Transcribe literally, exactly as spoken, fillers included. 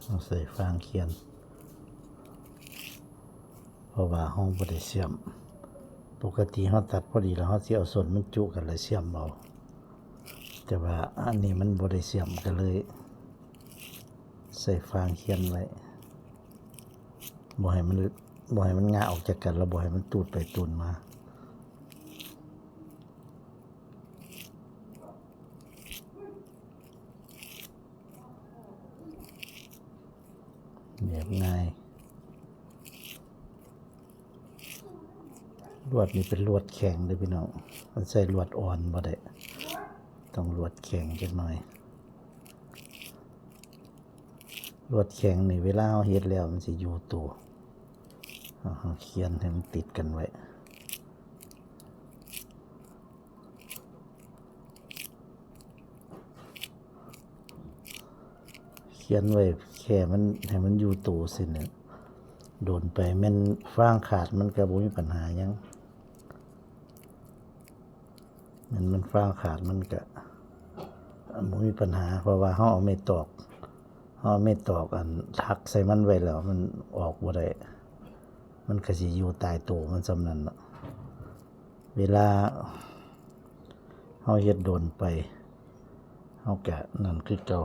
เอาใส่ฟางเขียน เพราะว่าเราบ่ได้เสียม ปกติเราตัดพอดีแล้วเราสิเอาส้นมันจุกันแล้วเสียมเอา แต่ว่าอันนี้มันบ่ได้เสียมก็เลย ใส่ฟางเขียนไว้ บ่ให้มัน บ่ให้มันงาออกจากกันแล้วบ่ให้มันตูดไปตูดมา แบบง่าย ลวดนี่เป็นลวดแข็งเด้อพี่น้อง มันใช้ลวดอ่อนบ่ได้ ต้องลวดแข็งจักหน่อย ลวดแข็งนี่เวลาเราเฮ็ดแล้วมันสิอยู่ตัว เอาเขียนให้มันติดกันไว้ เขียนไว้แค่มันให้มันอยู่ตัวซื่อเนี่ย โดนไปแม่นฟางขาดมันก็บ่มีปัญหาหยัง มัน มันฟางขาดมันก็บ่มีปัญหา เพราะว่าเราเอาไม้ตอก เราเอาไม้ตอกอันทักใส่มันไว้แล้ว มันออกบ่ได้ มันก็สิอยู่ตายตัวมันส่ำนั้นเนาะ เวลาเราเฮ็ดโดนไป เราก็นั่นคือเก่า